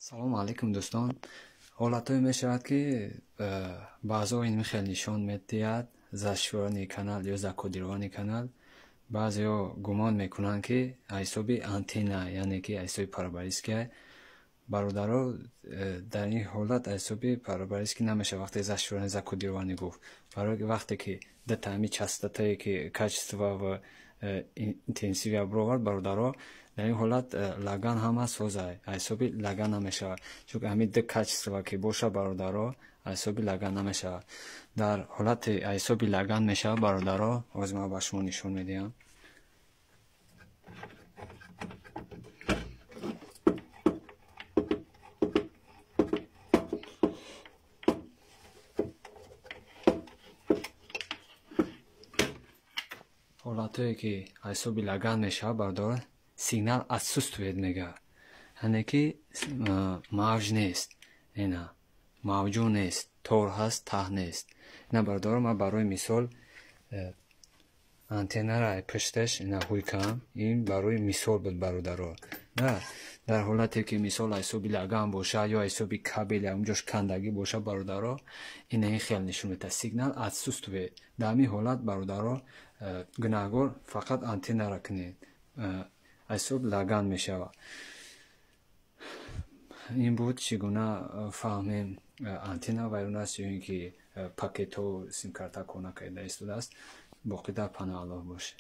Салому алайкум, дӯстон. Ҳолатҳое мешавад, ки баъзо ин хел нишон медиҳад зашифрованный канал ё закодированный канал. Баъзеҳо гумон мекунанд, ки ҳисоби антенна, яъне ки ҳисоби параболический. Бародаро, дар ин ҳолат ҳисоби параболический намешавад, вақте зашифрованный, закодированный гуфт. Барои вақте ки дута ҳами частотае, ки качество ва интенсивия баровард, бародаро, дар ин ҳолат лаган ҳама созай, ҳисоби лаган намешавад, чунки ҳамин ду качество ки боша, бародаро, ҳисоби лаган намешавад. Дар ҳолати ҳисоби лаган мешавад, бародаро, ҳозир ман ба шумо нишон медиҳам. Ҳолатҳое ки ҳисоби лаган мешавад, бародаро, сигнал отсутствует мегӯяд, яъне ки мавҷ нест, ина мавҷу нест, тор ҳаст, таҳ нест. Ина, бародаро, ман барои мисол антеннара пушташ ина ҳуй кам, ин барои мисол буд, бародаро. На дар ҳолате ки мисол ҳисоби лаган бошад ё ҳисоби кабел унҷош кандагӣ бошад, бародаро, ина ин хел нишон медиҳад: сигнал отсутствует. Дар ҳамин ҳолат, бародаро, гунаҳгор фақат антеннара кунед, ҳисоб лаган мешавад. Ин буд, чӣ гуна фаҳмем, антенна вайрон аст ё ин ки пакетҳо, симкарта кор накарда истодааст. Боқӣ дар паноҳи Аллоҳ бошед.